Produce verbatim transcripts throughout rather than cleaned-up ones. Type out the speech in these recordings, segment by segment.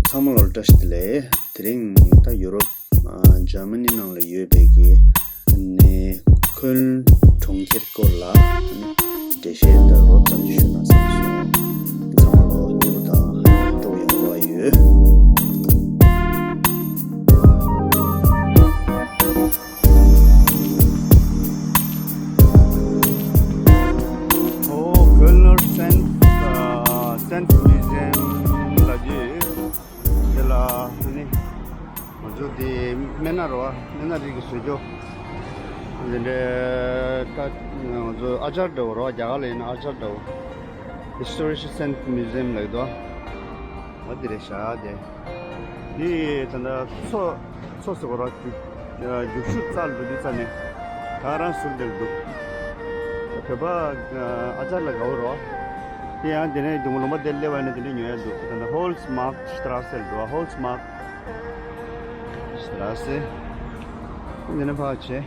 ཚང་མ་ལ་བཀྲ་ཤིས་བདེ་ལེགས། དེ་རིང་ད་ཡུ་རོབ་ཨ་འཇར་མ་ནི་ནང་ལ་ཡོད་པའི་གི་ནས་ཁོལན་གྲོང་ཁྱེར་སྐོར་ལ་ཨ་ནི་འགྲེལ་བཤད་དང་རོབ་ཙམ་ཞུས་ན་བསམ་སོང་། ཚང་མ་ལོ་སྙིང་པོ་དང་སྤྲོ་ཡོང་བ་ཡོད། ཨོ་ཁོལ་ནར་སེན་ཨ་སེན་མུ་ཛི་ཡམ་ལ་ཡོད། དེ་ལ་ཨ་ནི་ང་ཚོ་དེ་སྨན་སྣ་རོ་སྨན་སྣ་རིགས་ཀྱི་བཟོ་བཅོས་འདི་འདྲའི་ད་ང་ཚོ་ཨ་ཅར་འདྲ་བོ་རོ་རྒྱ་གར་ལ་ཡིན་ན་ཨ་ཅར་འདྲ་བོ། Historische Sand Museum ལབ་འདུག་ཨ་འདི་རེད་ཤག་དེ། འདི་ད་ལྟ་མཚོ་མཚོ་ཟེར་བ་ར་རྒྱུག་རྒྱུག་ཆུ་རྩ་ལ་འགྲོ་དུས་ཙ་ནས་ད་རང་ཟུར་འདིར་འདུག་བོད་པ་ཨ་ཅར་ལ་དགའ་བོ་རོ། དེ་ཡང་དེ་ནས་དུང་ལུང་པ་དེར་སླེབས་པ་ནས་དེ་འདྲ་ཉོ་ཡ་འདུག་ད་ལྟ་Holzmarkt Straße ལ་འདུག Holzmarkt Straße། འདི་ནས་ཕར་བྱས།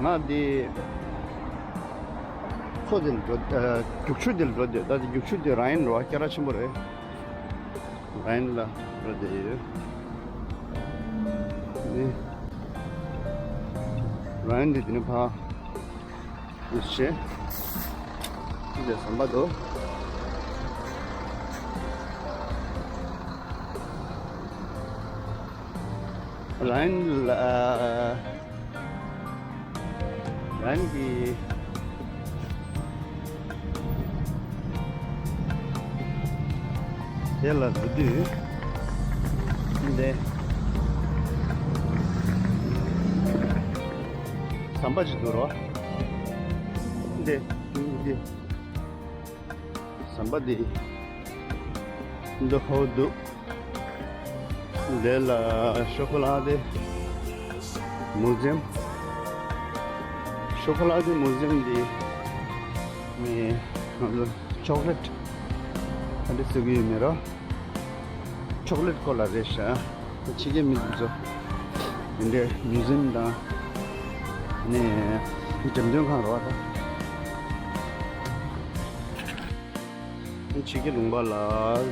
ང་འདི་མཚོ་དེར་འགྲོ་ཨ་རྒྱུག་ཆུ་དེར་འགྲོ་འདོད། ད་དེ་རྒྱུག་ཆུ་དེ་ར་ཡིན་རོ་སྐད་གྲགས་ཆེན་པོ་རེད། ར་ཡིན་ལ་འགྲོ་བསྡད་ཡོད། འདི་ར་ཡིན་འདི་དེ་ནས་ཕར་འདི་བྱས། འདི་ཟམ་པ་འདུག་ར་ཡིན་ལ་རང་གི་དེ་ལ་འགྲོ་དུས་འདི་ཟམ་པ་ཅིག་འདུག་རོ། འདི་འདི་ཟམ་པ་འདི་འདི་ཧོ་འདུག་དེ་ལ་ཤོ་ཁོ་ལ་ཏེ་མུ་ཛི་ཡམ། ཤོ་ཁོ་ལ་ཏེ་མུ་ཛི་ཡམ་འདི་ནི་ང་ཚོ་ཅོག་ལེ་ཊི་ཨ་འདྲ་བཟོ་གི་ཡོད་མེད་རོ། ཅོག་ལེ་ཊི་སྐོར་ལ་རེད་ཤག་ཕྱི་རྒྱལ་མི་འདི་ཚོ་འདི་འདྲའི་མུ་ཛི་ཡམ་དང་ནི་འགྲེམས་སྟོན་ཁང་རོ་ད། ཕྱི་རྒྱལ་ལུང་པ་ལ་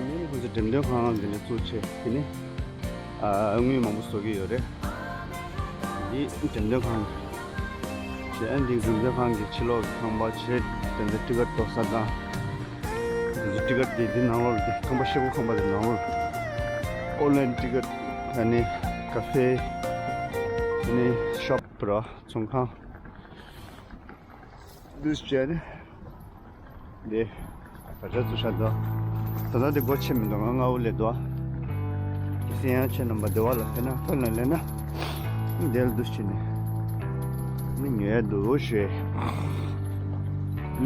ནི་ཁོ་ཚོ་འགྲེམས་སྟོན་ཁང་འདི་འདྲ་བཙུགས་བྱས་དེ་ནི་ཨ་དངུལ་མང་པོ་བཟོ་གི་ཡོད་རེད། འདི་འགྲེམས་སྟོན་ཁང་བྱས། འདི་འགྲེམས་སྟོན་ཁང་གི་ཕྱི་ལོགས་ཀྱི་ཁང་པ་བྱས། དེ་ཚོ་ཊི་ཀེ་ཊི་འདོགས་ས་དང་། དེ་ཚོ་ཊི་ཀེ་ཊི་འདི་འདི་ནང་ལོགས་ལ་འདི་ཁང་པ་ཤེལ་སྒོ་ཁང་པ་འདི་ནང་ལོགས་ལ་ཨོན་ལ་ཡིན་ཊི་ཀེ་ཊི་ཨ་ནི་ཀ་ཧྥེ་ཨ་ནི་ཤོབ་ར་ཚོང་ཁང་འདུག་སེ་བྱས་ནས། འདི་བར་ཆ་ཚུར་ཤར་འདུག་ད་ལྟ་འདི་སྒོ་ཕྱེ་མི་འདུག་ང་སྔ་བོ་ལས་འདུག་དེ་སྲིད་ཡང་ཁྱེད་རྣམ་པ་སྡེ་བ་ལ་ཕེབས་ན་ཕེབས་ན་སླེབས་ན་འདིར་འདུག་སེ་བྱས་ནས་མི་ཉོ་ཡ་འདུག་ཞེས།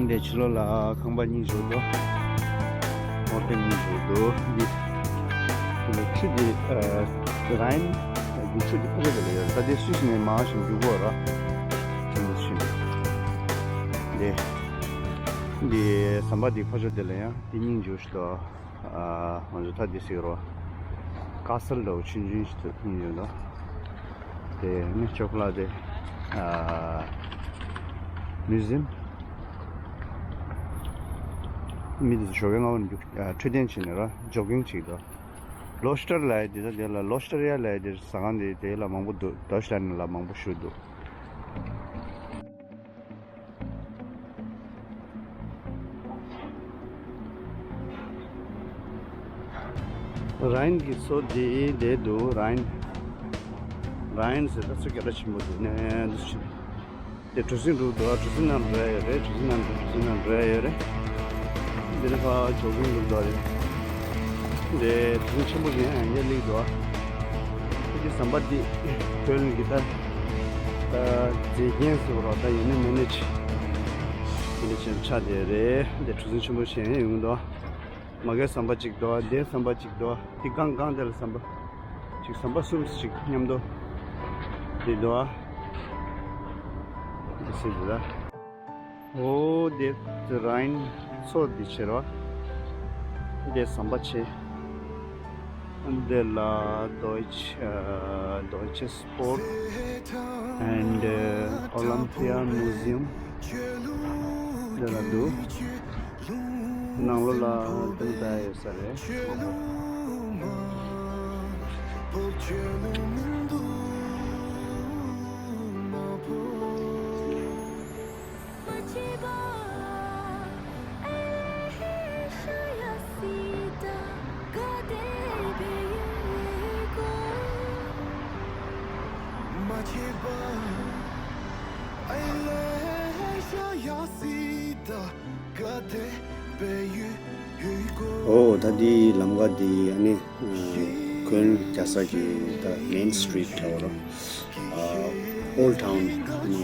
འདི་ཕྱི་ལོགས་ལ་ཁང་པ་གཉིས་བཞུགས་འདུག་ཧོ་ཊེལ་གཉིས་བཞུགས་འདུག་འདི་འདི་ཆུ་འདི་ར་ཡིན་རྒྱུག་ཆུ་འདི་ཕ་གི་དེ་ལ་ཡོད་རེད། ད་འདི་སུད་སི་ནས་མར་ཞིག་རྒྱུག་དགོས་ར། འདི་འདི་ཟམ་པ་འདི་ཕ་གི་དེ་ལ་ཡང་འདི་སྙིང་རྗེ་ཞིག་འདུག་ཨ་ང་ཚོ་ད་འདི་ཟེར་རོ། ཀ་སལ་འདྲ་བོ་ཆུང་ཆུང་ཞིག་ཏུ་ཐོན་ཡོད་ལ། དེ་ནི་ཅོག་ལ་དེ་ཨ་མུ་ཛི་ཡམ། མི་དེ་ཚོ་ཞོགས་ཀའི་སྔ་པོ་ནས་རྒྱུག་ཨ་འཕྲོད་བསྟེན་བྱས་ནས་ར་ཇོག་གིང་བྱེད་ཀྱི་འདུག་ལོ་སི་ཊར་ལབ་ཡ་དེ་ད་དེ་ལ་ལོ་སི་ཊར་ཡ་ལབ་ཡ་དེ་ཟ་ཁང་དེ་དེ་ལ་མང་པོ་འདུག་ཌོ་ཆི་ལན་ལ་མང་པོ་ཞིག་འདུག་ར་ཡིན་གྱི་མཚོ་དེ་དེ་འདུག་ར་ཡིན། ར་ཡིན་ཟེར་ད་མཚོ་རྒྱ་ཁྱོན་ཆེན་པོ་འདུག་ནས་འདུག་ཕྱིན། དེ་གྲུ་གཟིངས་འདུག་འདུག་གྲུ་གཟིངས་ནང་འགྲོ་ཡ་ཡོད་རེད། གྲུ་གཟིངས་ནང་འགྲོ་གྲུ་གཟིངས་ནང་འགྲོ་ཡ་ཡོད་རེད། འདི་ནས་ཕར་ཇོག་གིང་འདུག་འདུག་རེད། དེ་གྲུ་གཟིངས་ཆེན་པོ་ཞིག་ཡང་ཡར་སླེབས་འདུག་ཨ་ཁྱེད་ཀྱི་ཟམ་པ་འདི་བོད་ལ་གི་ད་ད་མཛེས་རྒྱན་ཟེར་བ་རོ། ད་ཡོད་ནི་མེད་ནི་ཅི་དེ་འདྲ་ཅན་ཆགས་བསྡད་རེད། འདི་གྲུ་གཟིངས་ཆེན་པོ་ཞིག་ཡང་ཡོང་འདུག་མ་གའི་ཟམ་པ་གཅིག་འདུག་དེ་ཟམ་པ་གཅིག་འདུག་དེ་སྒང་སྒང་དེ་ལ་ཟམ་པ་གཅིག་ཟམ་པ་གསུམ་གཅིག་མཉམ་དུ་དེ་འདུག་དེ་སྲིད་དེ་ལ། ཨོ་དེ་ར་ཡིན་མཚོ་འདི་བྱེད་རོགས། དེ་ཟམ་པ་བྱེད། དེ་ལ་Deutsch, äh, Deutsches Sport and, äh, Olympia Museum དེ་ལ་འདུག་ནང་ལོགས་ལ་དེ་འདྲ་ཡོད་ས་རེད། ཨོ་ད་འདི་ལམ་ཁ་འདི་ཨ་ནི་ཁོན་རྒྱལ་ས་གི་ད་main street འདྲ་བོ་ར། ཨ་Old Town ཨ་ནི་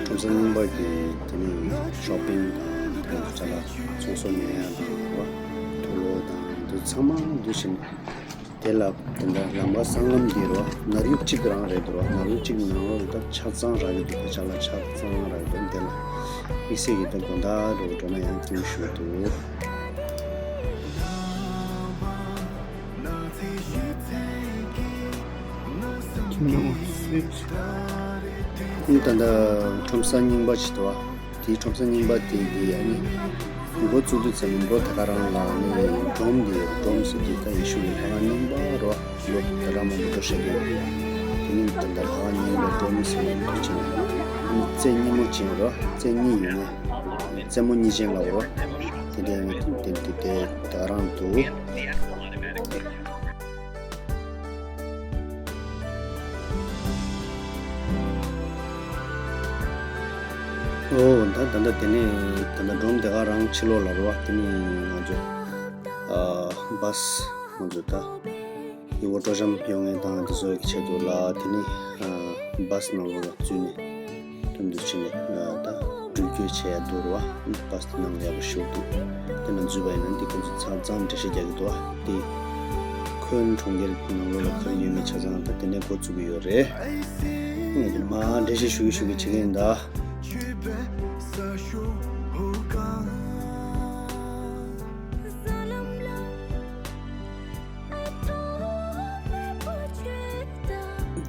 ཁྲོམ་ས་རྙིང་པ་གི་དེ་ནི་shopping དང་དེ་ནི་ཅ་ལག་ཚོང་ཟོག་ཉོ་ཡ་དང་ར། དུག་ལོག་དང་འདི་ཚང་མ་འདི་བཞིན། དེ་ལ་དེ་འདྲ་ལམ་ཁ་སྲང་ལམ་འདི་རོ་ནག་རིགས་གཅིག་རང་རེད་འདུག་རོ། ནག་རིགས་གཅིག་ནང་ལོགས་ལ་ད་ཆ་ཚང་རག་གི་འདུག་ཁ་ཆག་ལ་ཆ་ཚང་རག་གི་འདུག་དེ་ལ་དམིགས་བསལ་གྱི་ད་དགོང་དག་འགྲོ་འགྲོ་ན་ཡང་ཐུང་ཞུ་འདུག་ཁྱིམ་ནང་སེ། ད་ལྟ་ཁྲོམ་ས་རྙིང་པ་ཞིག་འདུག་བ། དེའི་ཁྲོམ་ས་རྙིང་པ་དེ་གི་ཨ་ནི་འགོ་བཙུགས་དུས་ཚེ་ནི་འགོ་ད་ག་རང་ལ་ཨ་ནི་སྒྲོམ་དེ་སྒྲོམ་ཟེར་དུས་ད་ཡེ་ཤུ་གི་ལྷ་ཁང་རྙིང་པ་རོ། ལོ་ད་ག་མང་པོ་འགྲོ་ཤེས་ཀྱི་ཡོད། དེ་ནི་ད་ལྟ་ལྷ་ཁང་རྙིང་པ་སྒྲོམ་ཟེར་དུས་ཅི་ནི་ཨ་ནི་རྩེ་གཉིས་མོ་ཅན་རོ། རྩེ་གཉིས་ཡོད་ནི་རྩེ་མོ་གཉིས་ཅན་ལ་འོ། དེ་དེ་དེ་དེ་ད་ག་རང་འདུག་ཨོ་ད་ད་ད་དེ་ནས་ད་ད་སྒྲོམ་དེ་ག་རང་ཕྱི་ལོགས་ལ་རོ། དེ་ནས་ང་ཚོ་ཨ་བཱས་ང་ཚོ་ད་ཡུ་བོ་སྤྲོ་འཆམ་ཡོང་ངེས་དང་དེ་ཚོ་གི་ཆེད་དུ་ལ་དེ་ནས་ཨ་བཱས་ནང་ལོགས་ལ་འཛུལ་ནས། དོན་དུ་ཕྱིན་ནས་ད་འགྲུལ་སྐྱོད་བྱས་ཡ་འདུག་ར་བ། བཱས་དེ་ནང་ལ་ཡག་པོ་ཞེ་པོ་འདུག་དེ་ནང་འཛུལ་བ་ཡིན་ན་འདི་ཁོ་ཚོ་ཚང་ཙང་འགྲེལ་བཤད་རྒྱག་གི་འདུག་བ། དེ་ཁོའི་གྲོང་ཁྱེར་ནང་ལོགས་ལ་ག་རེ་ཡོད་མེད་ཆ་ཚང་ད་དེ་ནས་འགོ་བཙུགས་ཀྱི་ཡོད་རེད། ངས་དེ་མ་འགྲེལ་བཤད་ཞུ་གི་ཞུ་གི་བྱེད་ཀྱི་ཡིན་ད།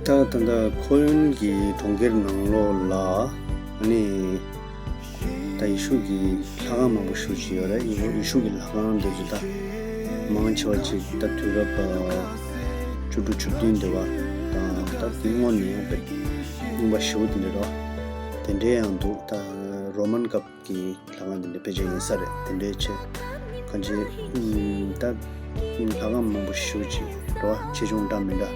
ད་ད་ལྟ་ཁོ་ཡོན་གྱི་གྲོང་ཁྱེར་ནང་ལོགས་ལ་ཨ་ནི་ད་ཡེ་ཤུ་གི་ལྷ་ཁང་མང་པོ་ཞེ་པོ་ཅིག་ཡོད་རེད། ཡེ་ཤུ་ཡེ་ཤུ་གི་ལྷ་ཁང་དེ་ཚོ་ད་མང་ཆེ་བ་ཅིག་ད་དུས་རབས་བཅུ་དྲུག་བཅུ་བདུན་དེ་བ་དང་ད་དེ་སྔོན་ནས་ཡང་དཔེ་རྙིང་པ་ཞེ་པོ་དེ་འདྲ་རེད། དེ་འདྲའི་ཡང་འདུག་ད་རོ་མན་སྐབས་ཀྱི་ལྷ་ཁང་དེ་འདྲ་ཕལ་ཆེར་ཡིན་ས་རེད། དེ་འདྲའི་ཆེ་གང་ཅི་ད་ལྷ་ཁང་མང་པོ་ཞེ་པོ་ཅིག་རེད་བ། ཆེ་ཆུང་འདྲ་མི་འདྲ།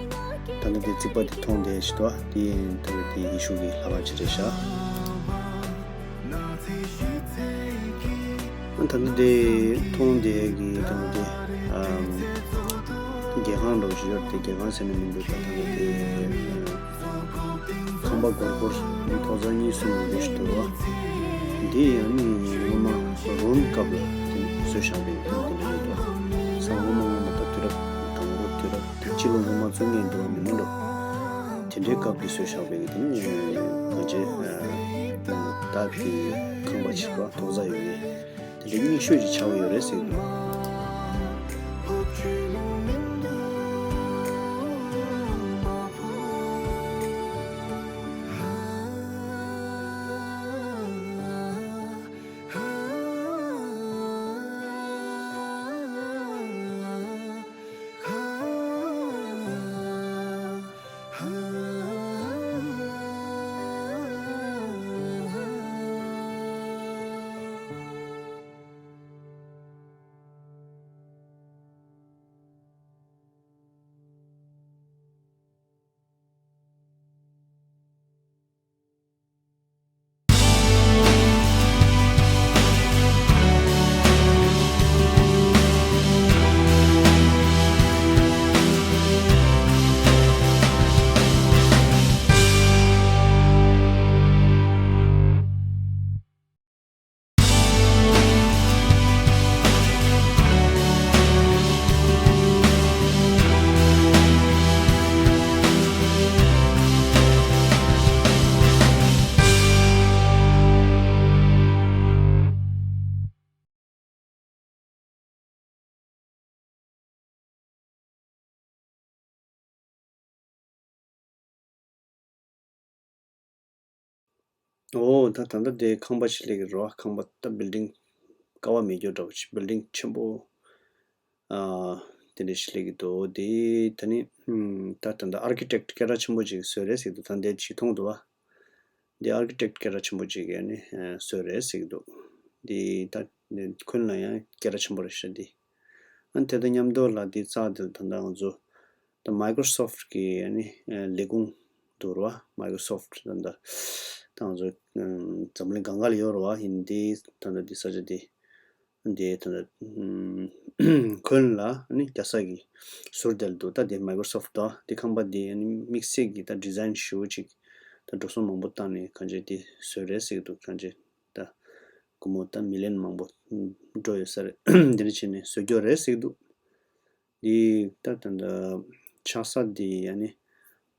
ད་ནི་དེ་རྩིག་པ་དེ་མཐོང་བསྡད་ཞིག་འདུག་བ། དེ་ཡིན་ད་ནི་དེ་ཡེ་ཤུ་གི་ལྷ་ཁང་ཅིག་རེད་ཤག་ཨ་ད་ནི་དེ་མཐོང་བསྡད་ཀྱི་ད་ནི་དེ་ཨམ་རྒྱལ་ཁང་འདྲ་བོ་ཞིག་ཡོད་རེད། དེ་རྒྱལ་ཁང་ཟེར་ན་མི་འདུག་ད་ད་ནི་དེ་ཁང་པ་སྒོར་སྒོར་ཐོག་ཚད་གཉིས་གསུམ་ཡོད་ཞིག་འདུག་བ། འདི་ཡང་ནི་སྔོན་མ་རོམ་སྐབས་ལ་དེ་བཟོས་བཞག་པའི་དེ་འདི་འདྲ་ཡོད་དོ། ས་སྔོན་མ་སྔོན་མ་ད་དུས་རབས་དང་པོ་དུས་རབས་སྤྱི་ལོ་སྔོན་མ་བཙུགས་མཁན་འདུག་བ་མི་འདུག་དེ་འདྲའི་སྐབས་ཀྱི་བཟོས་བཞག་པའི་དེ་ནི་ང་ཚོའི་ད་དེ་ཁང་པ་ཞིག་ལ་ཐོག་ཚད་ཡོད་རེད། དེ་འདྲའི་རྙིང་ཤོས་ཅིག་ཆགས་ཀྱི་ཡོད་རེད་ཟེར་གྱི་འདུག་ཨོ་ད་ད་ལྟ་དེ་ཁང་པ་ཞིག་སླེབས་ཀྱི་རེད་བ། ཁང་པ་ད་building ཀ་བ་མེད་རྒྱུ་འདྲ་བོ་ཞིག building ཆེན་པོ་ཨ་དེ་འདྲ་ཞིག་སླེབས་ཀྱི་འདུག་དེ་ད་ནི་ཨམ་ད་ད་ལྟ་architect སྐད་གྲགས་ཆེན་པོ་ཅིག་བཟོས་རེད་ཟེར་གྱི་འདུག་ད་འདི་ཅིག་མཐོང་འདུག་བ། འདི་architect སྐད་གྲགས་ཆེན་པོ་ཅིག་གིས་ནི་ཨ་བཟོས་རེད་ཟེར་གྱི་འདུག་འདི་ད་ཁོན་ལ་ཡང་སྐད་གྲགས་ཆེན་པོ་རེད་ཤག་འདི། ཨ་དེ་དང་མཉམ་དུ་ལ་འདི་རྩ་དེ་ད་ལྟ་ང་ཚོ་ད་Microsoft གི་ཨ་ནི་ལས་ཁུངས་ འདུག་ར། Microsoft ད་ལྟ་ད་ང་ཚོ་འཛམ་གླིང་གང་ག་ལ་ཡོད་ར་བ། ཡིན་འདི་ད་ལྟ་འདི་ས་ཆ་འདི་འདི་ད་ལྟ་ཁོན་ལ་ནི་རྒྱ་ས་གི་ཟུར་དེར་འདུག་ད་འདི་Microsoft ད་འདི་ཁང་པ་འདི་ནི་དམིགས་བསལ་གྱི་ད་design ཞུ་ཅིག་ད་འགྲོ་སོང་མང་པོ་བཏང་ནས་གང་ཅི་འདི་བཟོས་རེད་ཟེར་གི་འདུག་གང་ཅི་ད་སྒོར་མོ་ད་million མང་པོ་འགྲོ་ཡོད་ས་རེད། འདི་འདྲ་བྱས་ནས་བཟོས་རྒྱུ་རེད་ཟེར་གི་འདུག་འདི་ད་ད་ད་ཆགས་ས་འདི་ཨ་ནི་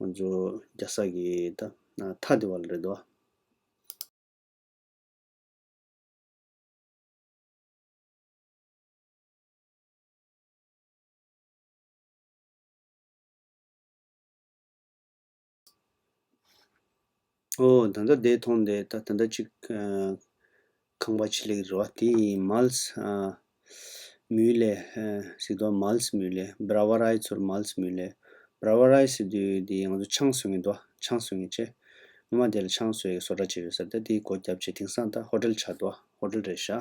ང་ཚོ་རྒྱ་ས་གི་ད་མཐའ་འདི་བ་ལ་རེད་དོ། ཨོ་ད་ལྟ་དེ་མཐོང་དེ་ད་ད་ལྟ་ཅིག་ཁང་པ་ཆེ་ལེགས་རེད་བ། དེ་མཱལ་སི་མུའུ་ལེ་ཟེར་དོ། མཱལ་སི་མུའུ་ལེ། བྷ་ར་ཝ་རའི་ཚོར་མཱལ་སི་མུའུ་ལེ། བྷ་ར་ཝ་རའི་ཟེར་དུས་དེ་ང་ཚོ་ཆང་བཟོ་མཁན་དོ། ཆང་བཟོ་མཁན་བྱས། སྔོན་མ་དེ་ལ་ཆང་བཟོ་ཡས་བཟོ་གྲྭ་བྱས་ཡོད་ས་ད་དེ་སྒོ་བརྒྱབ་བྱས་དེང་སང་ད་ཧོ་ཊེལ་ཆགས་དོ། ཧོ་ཊེལ་རེད་ཤག་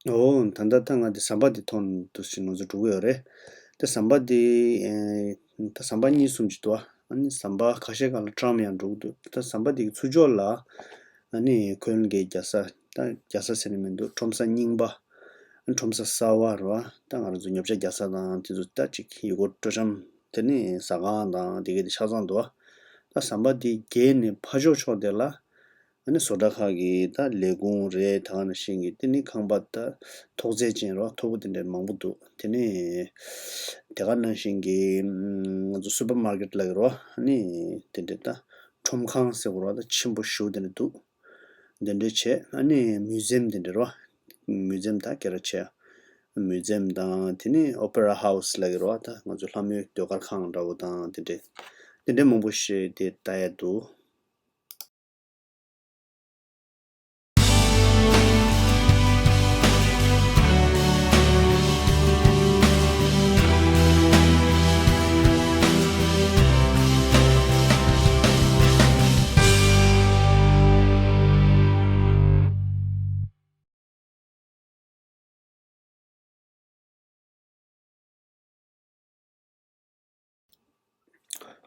ཨོ་ད་ལྟ་ད་ང་འདི་ཟམ་པ་འདི་མཐོང་འདུག་ཟིན་ང་ཚོ་འགྲོ་གི་ཡོད་རེད། ད་ཟམ་པ་འདི་ཨེ་ད་ཟམ་པ་གཉིས་གསུམ་ཅིག་འདུག་ཨ་ནི་ཟམ་པ་ཁ་ཤས་སྒང་ལ་ཊམ་ཡང་འགྲོ་གི་འདུག་ད་ཟམ་པ་འདི་གི་ཚུར་ཕྱོགས་ལ་ཨ་ནི་ཁོན་གྱི་རྒྱ་ས་ད་རྒྱ་ས་ཟེར་ནི་མི་འདུག་ཁྲོམ་ས་རྙིང་པ། ཁྲོམ་ས་གསར་བ་རེད་བ། ད་ང་རང་ཚོ་ཉོ་ཆ་རྒྱག་ས་དང་དེ་ཚོ་ད་ཅིག་ཡུལ་སྐོར་སྤྲོ་འཆམ་དེ་ནི་ཟ་ཁང་དང་དེ་ག་དེ་ཆ་ཚང་འདུག་ད་ཟམ་པ་དེ་བརྒལ་ནས་ཕར་ཕྱོགས་ཕྱོགས་དེ་ལ་ཨ་ནི་བཟོ་གྲྭ་ཁག་གི་ད་ལས་ཁུངས་རེད། ད་ག་ནང་བཞིན་གྱི་དེ་ནི་ཁང་པ་ད་ཐོག་རྫས་ཅན་རེད་བ། མཐོ་པོ་དེ་འདྲ་མང་པོ་འདུག་དེ་ནི་དེ་ག་ནང་བཞིན་གྱི་ང་ཚོ་སུ་པར་མར་ཀེཊ་ལབ་ཀྱི་རེད་བ། ཨ་ནི་དེ་འདྲ་ད་ཁྲོམ་ཁང་ཟེར་དགོས་རེད་བ། ད་ཆེན་པོ་ཞེ་པོ་དེ་འདྲ་འདུག་དེ་འདྲ་བྱས། ཨ་ནི་མིའུ་ཛི་ཡམ་དེ་འདྲ་རོ། མིའུ་ཛི་ཡམ་དང་སྐད་གྲགས་ཆེ། མིའུ་ཛི་ཡམ་དང་དེ་ནི་ཨོ་པེ་ར་ཧའུ་སི་ལབ་ཀྱི་རོ། ད་ང་ཚོ་ལྷ་མོའི་ཟློས་གར་ཁང་འདྲ་བོ་དང་དེ་འདྲ། དེ་འདྲ་མང་པོ་ཞིག་དེ་ལྟ་ཡ་འདུག་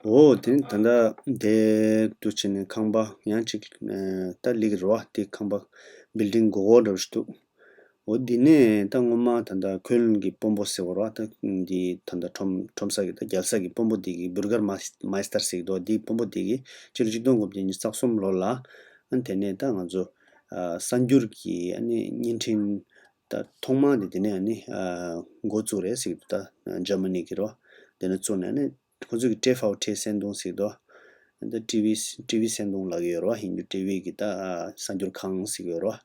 འོ་དེ་ད་ལྟ་དེ་དུ་ཕྱིན་ནས་ཁང་པ་ཡང་ཅིག་ད་ལིག་རོ་དེ་ཁང་པ་བིལ་ཌིང་སྒོར་སྒོར་འདྲ་བོ་ཞིག་འདུག་འོ་འདི་ནས་ད་སྔོན་མ་ད་ལྟ་ཁོན་གྱི་དཔོན་པོ་ཟེར་བ་རོ། ད་འདི་ད་ལྟ་ཁྲོམ་ཁྲོམ་ས་གི་ད་རྒྱལ་ས་གི་དཔོན་པོ་འདི་གི་བུར་གར་མཱ་སི་ཊར་ཟེར་གི་འདུག་འདི་དཔོན་པོ་འདི་གི་ཕྱི་ལོ་ཆིག་སྟོང་དགུ་བརྒྱ་ཉི་ཤུ་རྩ་གསུམ་ལོ་ལ་ཨ་དེ་ནས་ད་ང་ཚོ་ཨ་གསར་འགྱུར་གྱི་ཨ་ནི་བརྙན་འཕྲིན་ད་ཐོག་མ་དེ་དེ་ནས་ཨ་ནི་ཨ་འགོ་བཙུགས་རེད་ཟེར་གི་འདུག་ད་འཇར་མ་ནི་གི་རོ། དེ་ནས་བཙུགས་ནས་ཨ་ནི་ཁོ་ཚོ་གི་ཊི་ཝི་ཨའོ་ཊི་སན་ཏུང་ཟེར་གི་འདུག་ད་ཊི་ཝི་ཊི་ཝི་སན་ཏུང་ལབ་ཀྱི་ཡོད་རེད་བ། ཧིན་རྡུ་ཊི་ཝི་གི་ད་གསར་འགྱུར་ཁང་ཟེར་གྱི་ཡོད་རེད་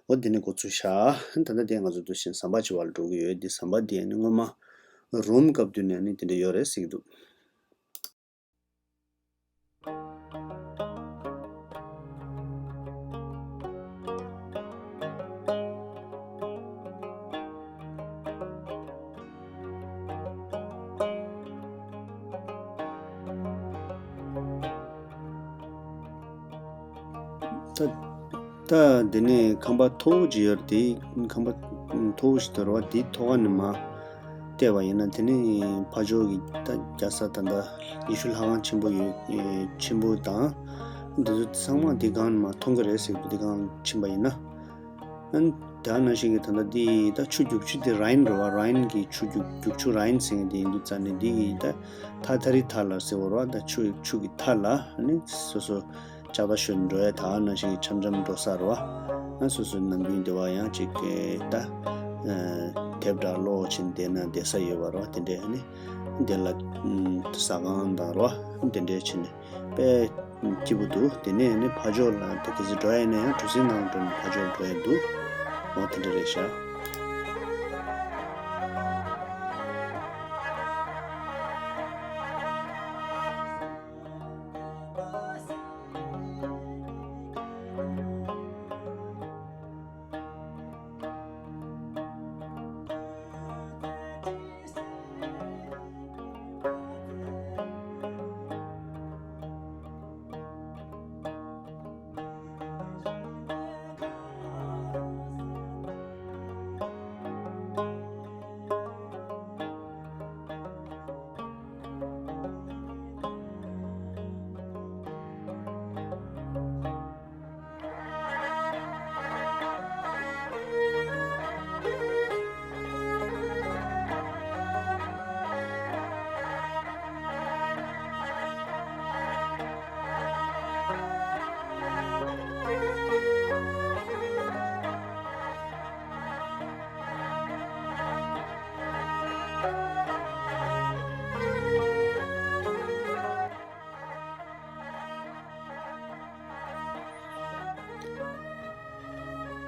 བ། འོ་དེ་ནས་འགོ་ཚུགས་ཤག་ད་ལྟ་དེ་ང་ཚོ་འདུག་བཞིན་ཟམ་པ་ཆེ་བ་ལ་འགྲོ་གི་ཡོད། དེ་ཟམ་པ་དེ་ནི་སྔོན་མ་རོམ་སྐབས་དུས་ནས་ནི་དེ་འདྲ་ཡོད་རེད་ཟེར་གྱི་འདུག་ད་ད་འདི་ནས་ཁང་པ་མཐོ་བོ་ཅིག་ཡོད་རེད། དེ་ཁང་པ་མཐོ་བོ་ཞིག་འདུག་རེད་བ། དེའི་ཐོག་ཁ་ནས་མར་བལྟས་པ་ཡིན་ན་དེ་ནས་ཕར་ཕྱོགས་ཀྱི་ད་རྒྱལ་ས་ད་ལྟ་ཡེ་ཤུ་ལྷ་ཁང་ཆེན་པོ་ཡོད་ཆེན་པོ་དང་འདི་ཚོ་ཚང་མ་འདི་སྒང་ནས་མར་མཐོང་གི་རེད་ཟེར་གྱི་འདུག་འདི་སྒང་ཕྱིན་པ་ཡིན་ན། ཨ་ནི་དེ་ནང་བཞིན་གྱི་ད་ལྟ་འདི་ད་ཆུ་རྒྱུག་ཆུ་དེ་རའིན་རེད་བ། རའིན་གྱི་ཆུ་རྒྱུག་རྒྱུག་ཆུ་རའིན་ཟེར་མཁན་དེ་ཡིན་དུས་ཙང་ནས་འདི་གི་ད་ཐ་ཐ་རི་ཐ་ལ་ཟེར་བ་རེད་བ། ད་ཆུ་ཆུ་གི་ཐ་ལ་ཨ་ནི་སོ་སོ་ལྕགས་རྟ་ཞོན་འགྲོ་ཡ་ད་ནང་བཞིན་གྱི་འཆམ་འཆམ་འགྲོ་ས་རེད་བ། ཨ་སོ་སོ་ནམ་རྒྱུན་དེ་བ་ཡང་ཅིག་གི་ད་དེབ་འདྲ་ཀློག་བྱས་བསྡད་ན་བསྡད་ས་ཡོད་པ་རེད་བ། དེ་འདྲས་ཨ་ནི་དེ་ལ་ཟ་ཁང་དང་རེད་བ། དེ་འདྲས་བྱས་ནས། དཔེ་སྐྱིད་པོ་འདུག་དེ་ནས་ནི་ཕར་ཕྱོགས་ལ་ད་གལ་སྲིད་འགྲོ་ཡ་ཡིན་ན་ཡང་གྲུ་གཟིངས་ནང་འགྲོ་ནས་ཕར་ཕྱོགས་འགྲོ་ཡ་འདུག་འོ་དེ་འདྲ་རེད་ཤག་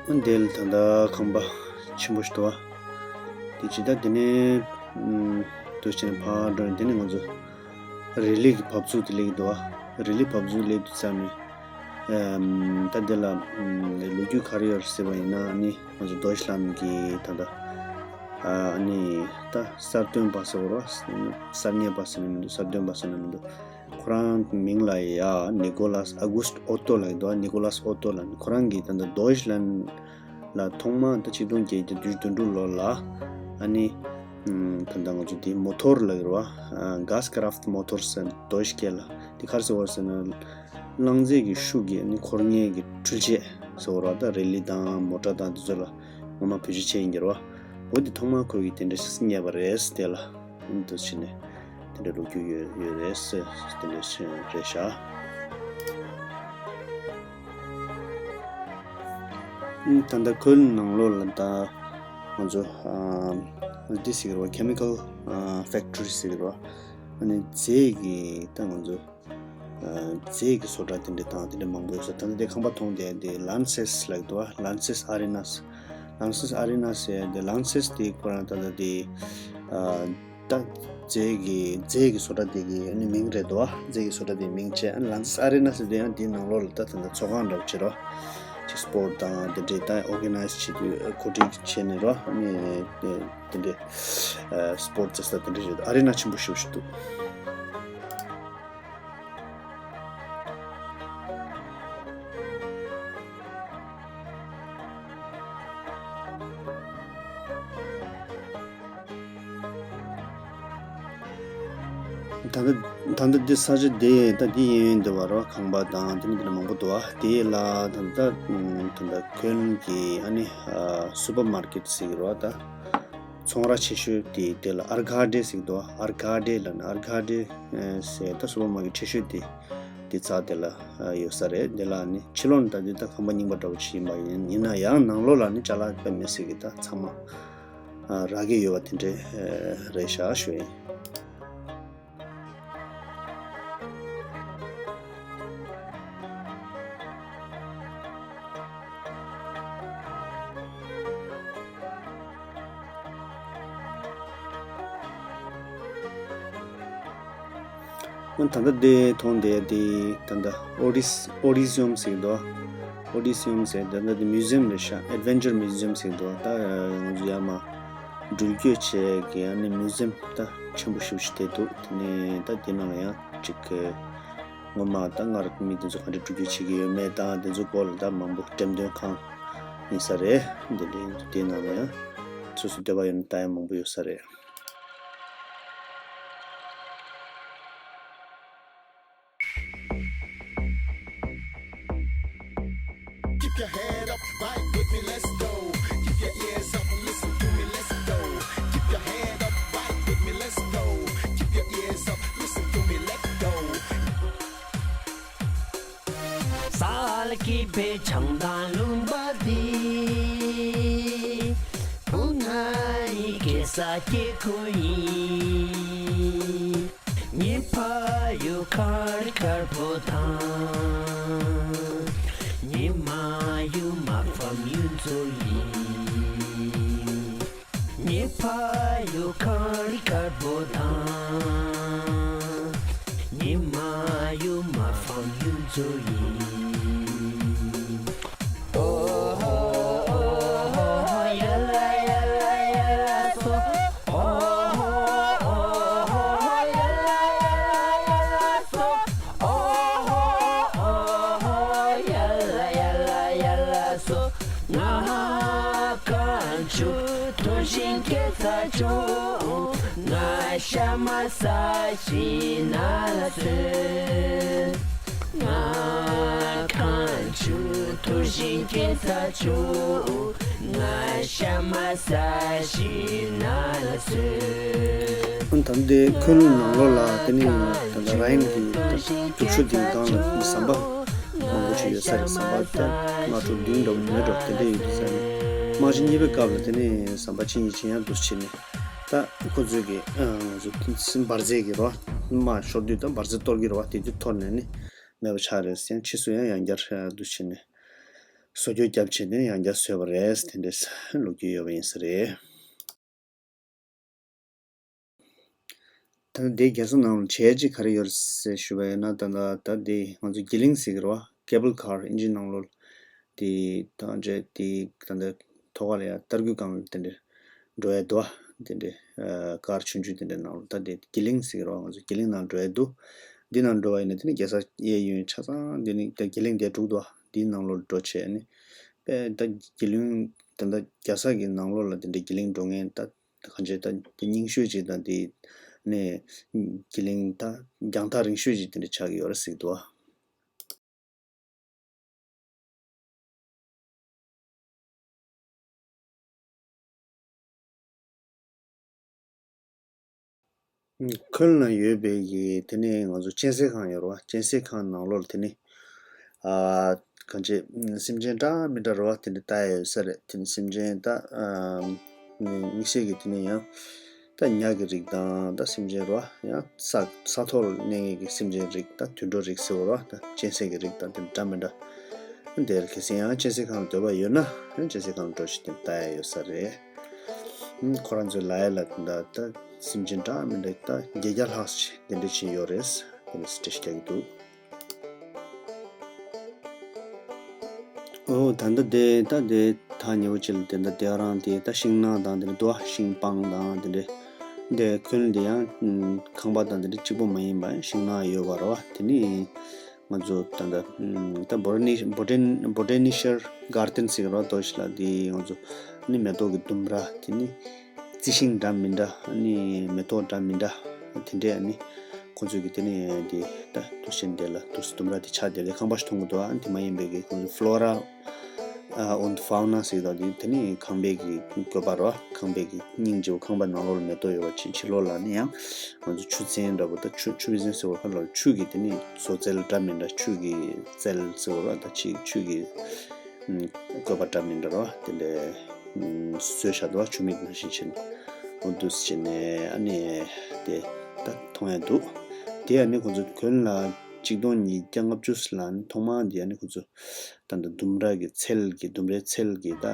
འདི་ལ་ད་ལྟ་ཁང་པ་ཆེན་པོ་ཞིག་འདུག་བ། དེ་ཇི་ལྟར་དེ་ནས་ཨམ་དུ་ཕྱིན་ཕར་འགྲོ་ནས་དེ་ནས་ང་ཚོ་རི་ལི་གི་བབས་ཚུགས་དེ་ལེགས་འདུག་བ། རི་ལི་བབས་ཚུགས་ལེགས་འདུག་ཙང་ནས་ཨམ་ད་དེ་ལ་ཨམ་ལོ་རྒྱུས་ག་རེ་ཡོད་ཟེར་བ་ཡིན་ན། ཨ་ནི་ང་ཚོ་རྡོ་ཤི་ལན་གི་ད་ལྟ་ཨ་ནི་ད་གསར་བཏོན་པ་ཟེར་བ་རེད་བ། གསར་རྙེད་པ་ཟེར་ན་མི་འདུག་གསར་བཏོན་པ་ཟེར་ན་མི་འདུག་ཁོ་རང་མིང་ལ་ཡ་ནི་ཀོ་ལཱས་ཨ་གུ་སྟ་ཨོ་ཏོ་ལབ་ཀྱི་འདུག་ནི་ཀོ་ལཱས་ཨོ་ཏོ་ལབ་ནི། ཁོ་རང་གིས་ད་ལྟ་རྡོ་ཤི་ལན་ལ་ཐོག་མ་ད་ཆིག་སྟོང་བརྒྱད་བརྒྱ་བདུན་ཅུ་དོན་དྲུག་ལོ་ལ་ཨ་ནི་ད་ལྟ་ང་ཚོ་དེ་མོ་ཐོར་ལབ་ཀྱི་རེད་བ། གཱས་ཀ་རཕ་ཊི་མོ་ཐོར་ཟེར་རྡོ་ཤི་སྐད་ལ། དེ་ག་རེ་ཟེར་བ་ཟེར་ན། རླངས་རྫས་ཀྱི་ཤུགས་ཀྱིས་ནི་འཁོར་མཁན་གྱི་འཕྲུལ་ཆས་ཟེར་བ་རེད་བ། ད་རི་ལི་དང་མོ་ཊ་དང་དེ་ཚོ་ལ་ངོ་མ་བེད་སྤྱོད་བྱས་ཡིན་གྱི་རེད་བ། འོ་དེ་ཐོག་མ་ཁོ་གིས་དེ་འདྲ་ཞིག་རྙེད་པ་རེད། དེ་ལ་འདུག་བྱས་ནས་དེ་འདྲ་ལོ་རྒྱུས་ཡོད་ཡོད་རེད་ཟེར། དེ་འདྲ་ཞིག་རེད་ཤག་ད་ལྟ་ཁོའི་ནང་ལོགས་ལ་ད་ང་ཚོ་ཨ་འདི་ཟེར་གྱི་རེད་བ། ཁེ་མི་ཀལ་ཨ་ཕེག་ཊི་རི་ཟེར་གྱི་རེད་བ། ཨ་ནི་རྫས་ཀྱི་ད་ང་ཚོ་རྫས་ཀྱི་བཟོ་གྲྭ་དེ་འདྲ་དང་དེ་འདྲ་མང་པོ་ཡོད་ས། ད་ལྟ་དེ་ཁང་པ་མཐོང་དེ་དེ་ལན་སེས་ལབ་འདུག་བ། ལན་སེས་ཨ་རི་ནཱས། ལན་སེས་ཨ་རི་ནཱས་ཟེར་དེ། ལན་སེས་དེ་ཁོ་རང་ད་ལྟ་དེ་ཨ་ད་རྫས་ཀྱི་རྫས་ཀྱི་བཟོ་གྲྭ་དེ་གི་ཨ་ནི་མིང་རེད་འདུག་བ། རྫས་ཀྱི་བཟོ་གྲྭ་དེའི་མིང་བྱས། ཨ་ནི་ལན་སེས་ཨ་རི་ནཱས་ཟེར་དེ་ཡང་དེའི་ནང་ལོགས་ལ་ད་ད་ལྟ་ཚོགས་ཁང་འདྲ་པོ་བྱེད་རོགས། ཅིག་སྤོར་ཊི་དང་དེ་འདྲའི་ད་ཨོར་ག་ནའིཛ་བྱེད་དུས་གོ་སྒྲིག་བྱས་ནས་རོགས། ཨ་ནི་དེ་འདྲའི་སྤོར་ཊི་རྩེ་ས་དེ་འདྲ་རེད། ཨ་རི་ན་ཆེན་པོ་ཞེ་པོ་ཞིག་འདུག་ད་ལྟ་ད་ལྟ་འདི་ས་ཆ་འདི་ད་འདི་གཡས་གཡོན་འདི་བར་བ་ཁང་པ་དང་དེ་འདྲ་དེ་འདྲ་མང་པོ་འདུག་བ། དེ་ལ་ད་ལྟ་ད་ལྟ་ཁོན་གྱི་ཨ་ནི་སུ་པར་མར་ཀེཊ་ཟེར་གྱི་རེད་བ། ད་ཚོང་ར་ཆེ་ཤོས་དེ་དེ་ལ་ཨར་གྷ་ཌེ་ཟེར་གྱི་འདུག་ཨར་གྷ་ཌེ་ལབ་ན། ཨར་གྷ་ཌེ་ཟེར་ད་སུ་པར་མར་ཀེཊ་ཆེ་ཤོས་དེ་དེ་རྩ་དེ་ལ་ཡོད་ས་རེད། དེ་ལ་ནི་ཕྱི་ལོགས་ནས་ད་དེ་ད་ཁང་པ་རྙིང་པ་འདྲ་པོ་ཞིག་ཡིན་པ་ཡིན་ཡིན་ན་ཡང་ནང་ལོགས་ལ་ནི་ཅ་ལག་དཔེ་མི་སྲིད་ཀྱི་ད་ཚང་མ་རག་གི་ཡོད་པ་དེ་འདྲ་རེད་ཤག་ཞུ་ཡིན། ད་ལྟ་འདི་མཐོང་བསྡད་དེ་ད་ལྟ་ཨོ་ཌི་ཨོ་ཌི་སི་ཡམ་ཟེར་འདུག་ཨོ་ཌི་སི་ཡམ་ཟེར་ད་ལྟ་འདི་མིའུ་ཛི་ཡམ་རེད་ཤག་ཨེཌ་ཝེན་ཅར་མིའུ་ཛི་ཡམ་ཟེར་འདུག་ད་ང་ཚོ་ཡར་མར་འགྲུལ་སྐྱོད་བྱེད་ཀྱི་ཨ་ནི་མིའུ་ཛི་ཡམ་ད་ཆེན་པོ་ཞེ་པོ་ཞིག་དེ་འདུག་དེ་ནས་ད་དེ་ནང་ལ་ཡང་ཅིག་ངོ་མ་ད་སྔར་མི་དེ་ཚོ་ག་འདྲ་འགྲུལ་སྐྱོད་བྱེད་ཀྱི་ཡོད་མེད་དང་དེ་ཚོ་སྐོར་ལ་ད་མང་པོ་འགྲེམས་སྟོན་ཁང་ཡིན་ས་རེད། འདི་འདྲ་ཡིན་འདུག་དེ་ནང་ལ་ཡང་སོ་སོ་འདོད་པ་ཡོད་ན་ལྟ་ཡ་མང་པོ་ཡོད་ས་རེད། Keep your head up, vibe with me, let's go. Keep your ears up, listen to me, let's go. Keep your head up, vibe with me, let's go. Keep your ears up, listen to me, let's go. ས་ལ་སྐྱིད་པའི་བྱང་ཐང་ལུང་པ་འདི། སྤུ་ན་ཡི་གེ་ས་སྐྱེ་ཁུལ་ཡིན། ཉི་ཕ་ཡུལ་མཁར་དཀར་པོ་དང་། ཉི་མ་ཡུལ་མ་ཕམ་གཡུ་མཚོ་ཡིན། ཉི་ཕ་ཡུལ་མཁར་དཀར་པོ་དང་། ཉི་མ་ཡུལ་མ་ཕམ་གཡུ་མཚོ་ཡིན། ཨ་ད་ལྟའི་ཁོན་ནང་ལོགས་ལ་དེ་ནས་ད་ལྟ་ར་ཡན་གྱི་རྒྱུག་ཤོག་དེའི་སྒང་ལ་ཟམ་པ་མང་པོ་ཅིག་ཡོད་ས་རེད། ཟམ་པ་ད་ལྔ་དྲུག་བདུན་འདྲ་པོ་མེད་འགྲོ་དེ་འདྲ་ཡོད་ས་རེད། དམག་ཆེན་གཉིས་པའི་སྐབས་ལ་དེ་ནས་ཟམ་པ་གཅིག་གཉིས་ཅིག་ཡང་འདུག་བྱས་ནས་ད་ཁོ་ཚོས་ཀྱི་ང་ཚོ་འབར་རྫས་ཀྱི་རོ་དམག་ཤོར་དུས་ད་འབར་རྫས་གཏོར་གྱི་རོ་དེ་དུས་གཏོར་ནས་ནི་མེད་པ་ཆགས་རེད། ཡང་ཕྱིས་སུ་ཡང་ཡང་བསྐྱར་འདུག་བྱས་ནས། བཟོ་བཅོས་བརྒྱབ་བྱས་ནས་ཡང་བསྐྱར་བཟོས་པ་རེད། དེ་འདྲས་ལོ་རྒྱུས་ཡོད་པ་ཡིན་ས་རེད། ད་ནི་དེའི་རྒྱལ་ས་ནང་ལ་བྱས་རྗེས་ག་རེ་ཡོད་རེད་ཟེར་ཞུས་པ་ཡིན་ན། ད་ད་ད་དེ་ང་ཚོ་གྱི་གླིང་ཟེར་གི་རེད་བ། Cable Car ཨིན་ཇི་ནང་ལོགས་དེ་ད་འདྲས་དེ་ད་ལྟ་ཐོག་ཁ་ལ་ཡ་ཏར་སྐུད་སྒང་ལ་དེ་འདྲས་འགྲོ་ཡ་འདུག་བ། དེ་འདྲས་ཀར་ཆུང་ཆུང་དེ་འདྲས་ནང་ལ། ད་དེ་གྱི་གླིང་ཟེར་གི་རེད་བ། ང་ཚོ་གྱི་གླིང་ནང་འགྲོ་ཡ་འདུག་འདི་ནང་འགྲོ་བ་ཡིན་ན་དེ་ནི་རྒྱལ་ས་གཡས་གཡོན་ཆ་ཚང་དེ་ནི་ད་གྱི་གླིང་དེ་དྲུག་འདུག་བ། འདིའི་ནང་ལོགས་འགྲོ་བྱས་ནི་དཔེ་ད་གྱི་གླིང་ད་ད་རྒྱལ་ས་གི་ནང་ལོགས་ལ་དེ་འདྲས་གྱི་གླིང་འགྲོ་མཁན་ད་གང་བྱས་ད་རྙིང་ཤོས་ཅིག་དང་དེ་ནས་གྱི་གླིང་ད་རྒྱང་ཐག་རིང་ཤོས་ཅིག་དེ་འདྲ་ཆགས་ཀྱི་ཡོད་རེད་ཟེར་གྱི་འདུག་ཨ། ཁོན་ལ་ཡོད་པའི་གི་དེ་ནས་ང་ཚོ་གཅན་གཟན་ཁང་ཡོད་རེད་བ། གཅན་གཟན་ཁང་ནང་ལོགས་ལ་དེ་ནས་ཨ་གང་བྱས་སེམས་ཅན་འདྲ་མི་འདྲ་རེད་བ། དེ་འདྲ་ལྟ་ཡ་ཡོད་ས་རེད། དེ་ནས་སེམས་ཅན་ད་ཨ་མིག་ཤེལ་གི་དེ་ནས་ཡང་ད་ཉ་གི་རིགས་དང་ད་སེམས་ཅན་རེད་བ། ཡང་ས་ས་ཐོག་ལ་གནས་མཁན་གྱི་སེམས་ཅན་རིགས་ད་དུད་འགྲོ་རིགས་ཟེར་བ་རེད་བ། ད་གཅན་གཟན་གྱི་རིགས་དང་དེ་འདྲ་མི་འདྲ། དེར་གལ་སྲིད་ཡང་གཅན་གཟན་ཁང་ལ་འདོད་པ་ཡོད་ན་ཡང་གཅན་གཟན་ཁང་ལ་འགྲོ་ཞིག་དེ་ལྟ་ཡ་ཡོད་ས་རེད། ཁོ་རང་ཚོའི་ལ་ཡ་ལ་ད་ད་སེམས་ཅན་འདྲ་མི་འདྲ་ད་བརྒྱད་བརྒྱ་ལྷག་ཅིག་དེ་འདྲ་ཅིག་ཡོད་རེད། དེ་འདྲ་སི་ཊེ་ཇི་རྒྱག་གི་འདུག་ཨོ་ད་ལྟ་དེ་ད་དེ་ཐག་ཉེ་བོ་ཅིག་ལ་དེ་ད་དེ་རང་དེ་ད་ཤིང་ནགས་དང་དེ་འདྲ་འདུག་ཨ། ཤིང་སྤང་དང་དེ་འདྲ། དེ་ཁོན་དེ་ཡང་ཁང་པ་དང་དེ་འདྲ་གཅིག་པོ་མ་ཡིན་པ་ཤིང་ནགས་ཡོད་པ་རེད་བ། དེ་ནི་ང་ཚོ་ད་ལྟ་ད་Botani- Botan- Botanical Garden ཟེར་གི་རེད་བ། དོ་ཞིག་ལ་དེ་ང་ཚོ་ནི་མེ་ཏོག་གི་ལྡུམ་ར་དེ་ནི་རྩི་ཤིང་འདྲ་མི་འདྲ་ནི་མེ་ཏོག་འདྲ་མི་འདྲ་དེ་འདྲས་ནི་ཁོང་ཚོས་ཀྱི་དེ་ནི་དེ་ད་དུ་ཤིང་དེ་ལ་དུ་ལྡུམ་ར་དེ་ཆགས་དེ་ལས་ཁང་པ་ཞིག་མཐོང་གི་འདུག་ཨ། དེ་མ་ཡིན་པའི་གི་ཁོང་ཚོ་Flora und Fauna ཟེར་གི་འདུག་དེ་དེ་ནི་ཁང་པའི་གི་བཀོད་པ་རེད་བ། ཁང་པའི་གི་སྙིང་རྗེ་བོ། ཁང་པ་ནང་ལོགས་ལ་མེ་ཏོག་ཡོད་པ་ཅིག་ཕྱི་ལོགས་ལ་ནི་ཡང་ང་ཚོ་ཆུ་ཚན་འདྲ་པོ་ད་ཆུ་ཆུ་བེ་ཟན་ཟེར་བ་ཁ་ལ་ཆུ་གི་དེ་ནི་བཟོ་རྩལ་འདྲ་མི་འདྲ། ཆུ་གི་རྩལ་ཟེར་བ་ར་ད་ཆི་ཆུ་གི་ཨུམ་བཀོད་པ་འདྲ་མི་འདྲ་ར་དེ་འདྲ་ཨུམ་བཟོས་བཞག་འདུག་བ། ཆུ་མིག་ནང་བཞིན་བྱས་ནས་འོ་འདུག་སེ་བྱས་ནས་ཨ་ནི་དེ་ད་མཐོང་ཡ་འདུག་དེ་ཨ་ནི་ཁོང་ཚོ་ཁོན་ལ་ཆིག་སྟོང་ཉིས་བརྒྱ་ལྔ་བཅུ་ལ་ནི་ཐོག་མ་དེ་ཨ་ནི་ཁོང་ཚོ་ད་ལྟ་ལྡུམ་ར་གི་ཚལ་གི་ལྡུམ་རའི་ཚལ་གི་ད་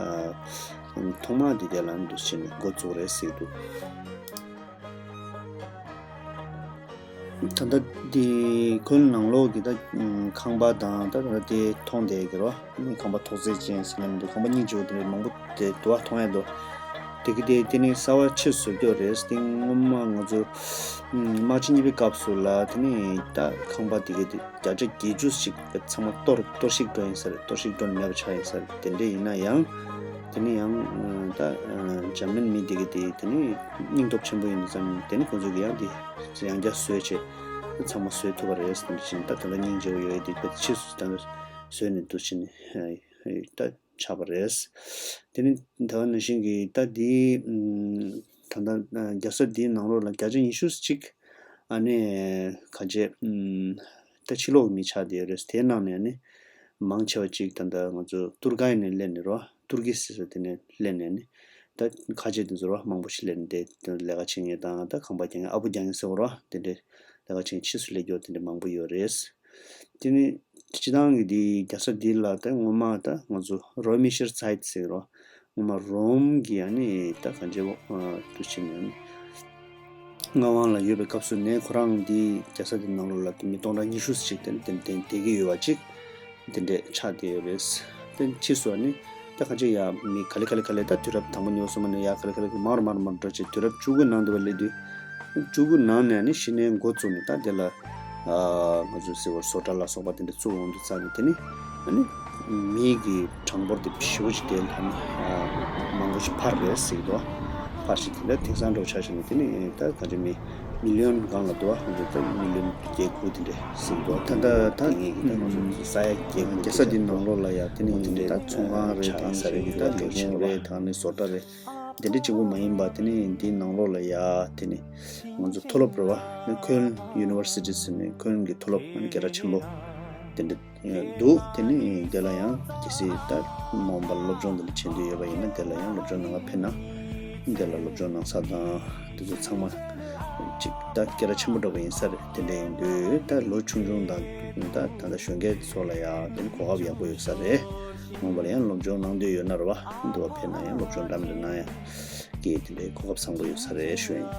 ཐོག་མ་དེ་དེ་ལ་འདུག་ཕྱིན་འགོ་བཙུགས་རེད་ཟེར་འདུག་ད་ལྟ་དེ་ཁོའི་ནང་ལོགས་ཀྱི་ད་ཁང་པ་དང་ད་ད་དེ་མཐོང་བསྡད་ཀྱི་རོ། ཁང་པ་ཐོག་བརྩེགས་ཅན་ཟེར་ན་མི་འདུག་ཁང་པ་སྙིང་རྗེ་བོ་དེ་འདྲ་མང་པོ་དེ་འདུག་ཨ། མཐོང་ཡ་འདུག་དེ་གི་དེ་དེ་ནི་གསར་བ་ཕྱིས་བཟོ་རྒྱུ་རེད། དེ་སྔོན་མ་ང་ཚོ་དམག་ཆེན་གཉིས་པའི་སྐབས་སུ་ལ་དེ་ནི་ད་ཁང་པ་དེ་གི་དེ་བརྒྱ་ཆ་བརྒྱད་ཅུ་ཞིག་ཚང་མ་གཏོར་གཏོར་བཤིག་འགྲོ་ཡིན་ས་རེད། གཏོར་བཤིག་འགྲོ་ནས་མེད་པ་ཆགས་ཡིན་ས་རེད། དེ་འདྲ་ཡིན་ན་ཡང་དེ་ནི་ཡང་ད་འཇར་མན་མི་དེ་གི་དེ་དེ་ནི་སྙིང་སྟོབས་ཆེན་པོ་ཡིན་ཙང་དེ་ནི་ཁོང་ཚོ་གི་ཡང་དེ་ཡང་བསྐྱར་བཟོས་བྱས་ཚང་མ་བཟོས་ཐུབ་པ་རེད། དེ་འདྲ་ཕྱིན་ད་ད་ལྟ་སྙིང་རྗེ་བོ་ཡོད་དེ་དཔེ་ཕྱིས་སུ་ད་བཟོས་ནས་འདུག་ཕྱིན་ད། ཆགས་པ་རེད། དེ་ནི་ད་ག་ནང་བཞིན་གྱི་ད་འདི་ད་ལྟ་རྒྱལ་ས་འདིའི་ནང་ལོགས་ལ་བརྒྱ་ཆ་ཉི་ཤུ་གཅིག་ཨ་ནི་ག་བྱས་ད་ཕྱི་ལོགས་ཀྱི་མི་ཆགས་བསྡད་ཡོད་རེད། དེའི་ནང་ནས་ནི་མང་ཆེ་བ་གཅིག་ད་ལྟ་ང་ཚོ་ཏུར་ཀའི་ནས་སླེབས་ནས་རོ། ཏུར་ཀི་ཟེར་ས་དེ་ནས་སླེབས་ནས་ནི་ད་ཁ་ཆེ་དེ་ཚོ་རོ་མང་པོ་ཞིག་སླེབས་ནས་དེ་ལས་ཀ་བྱེད་མཁན་དང་ད་ཁང་པ་རྒྱག་མཁན་ཨ་བུ་རྒྱག་མཁན་ཟེར་བ་རོ། དེ་འདྲའི་ལས་ཀ་བྱེད་མཁན་ཕྱིས་སུ་སླེབས་རྒྱུ་དེ་འདྲ་མང་པོ་ཡོད་རེད། དེ་ནི་སྤྱི་བཏང་གི་འདི་རྒྱལ་ས་འདི་ལ་ད་སྔོན་མ་ད་ང་ཚོ་རོ་མི་ཤར་ཚའེ་ཏི་ཟེར་རོ། སྔོན་མ་རོམ་གི་ཨ་ནི་ད་གང་བྱེད་དུ་ཕྱིན་ནས་མངའ་དབང་ལ་ཡོད་པའི་སྐབས་སུ་ནས་ཁོ་རང་འདི་རྒྱལ་ས་འདི་ནང་ལོགས་ལ་མི་སྟོང་ཕྲག་ཉི་ཤུ་ཞིག་དེ་དེ་དེ་བསྡད་ཀྱི་ཡོད་པ་ཅིག་དེ་འདྲས་ཆགས་བསྡད་ཡོད་རེད། དེ་ཕྱིས་སུ་ཨ་ནི། ད་ཁ་ཅིག་ཡ་མི་ག་ལེ་ག་ལེ་ག་ལེ་ད་དུས་རབས་དང་པོ་གཉིས་པ་གསུམ་པ་ནས་ཡ་ག་ལེ་ག་ལེ་མར་མར་མར་འགྲོ་བྱས་དུས་རབས་བཅུ་དགུ་ནང་དུ་བ་སླེབས་དུས། བཅུ་དགུ་ནང་ནས་ནི་གཞི་ནས་འགོ་བཙུགས་ནས་ད་དེ་ལ་ང་ཚོས་ཟེར་བ་བཟོ་གྲྭ་ལ་སོགས་པ་དེ་འདྲ་བཙུགས་འོང་དུས་ཙང་ནས་དེ་ནི་ཨ་ནི་མི་གི་གྲངས་འབོར་དེ་ཞེ་པོ་ཅིག་དེ་ལ་ནི་མང་པོ་ཞིག་འཕར་རེད་ཟེར་གི་འདུག་འཕར་ཞིག་དེ་འདྲ་དེང་སང་འགྲོ་ཆགས་ཞིག་ནས་དེ་ནི་ད་ག་ཚོད་མི་མི་ལི་ཡོན་སྒང་ལ་འདུག་ཨ། ད་མི་ལི་ཡོན་བརྒྱད་དགུ་དེ་འདྲ་ཟེར་གི་འདུག་ད་ད་ད་ངེད་ཀྱི་ད་ང་ཚོ་ས་ཡ་བརྒྱད་དགུ་རྒྱལ་ས་འདི་ནང་ལོགས་ལ་ཡ་དེ་ནི་དེ་འདྲ་ད་ཚོང་ཁང་རེད་དང་ས་རེད་ད་ལས་ཁུངས་རེད་དང་ནི་བཟོ་གྲྭ་རེད། དེ་འདྲ་གཅིག་པོ་མ་ཡིན་པ་དེ་ནི་འདིའི་ནང་ལོགས་ལ་ཡ་དེ་ནི་ང་ཚོ་མཐོ་སློབ་རེད་བ། ནི་ཁོན་ཡུ་ནི་ཝར་སི་ཊི་ཟེར་ནས་ཁོན་གྱི་མཐོ་སློབ་སྒེར་ར་ཆེན་པོ་དེ་འདྲ་འདུག་དེ་ནི་དེ་ལ་ཡང་གལ་སྲིད་ད་མ་འོངས་པར་སློབ་སྦྱོང་དེ་འདྲ་བྱེད་འདོད་ཡོད་པ་ཡིན་ན་དེ་ལ་ཡང་སློབ་སྦྱོང་གནང་ག་ཕེབས་ན་དེ་ལ་སློབ་སྦྱོང་གནང་ས་དང་དེ་ཚོ་ཚང་མ་གཅིག་ ད་སྐད་གྲགས་ཆེན་པོ་འགྲོ་གི་ཡིན་ས་རེད། དེ་འདྲ་ཡིན་དུས་ད་ལོ་ཆུང་ཆུང་དང་ད་ད་ལྟ་གཞོན་སྐྱེས་ཚོ་ལ་ཡང་དེ་ནི་གོ་སྐབས་ཡག་པོ་ཡོད་ས་རེད། མ་འོངས་པ་ལ་ཡང་སློབ་སྦྱོང་གནང་འདོད་ཡོད་ན་རེད་བ། འདི་བ་ཕེབས་ན་ཡང་སློབ་སྦྱོང་འདྲ་མི་འདྲ་གནང་ཡ་གི་དེ་འདྲའི་གོ་སྐབས་བཟང་པོ་ཡོད་ས་རེད་ཞུ་ཡིན།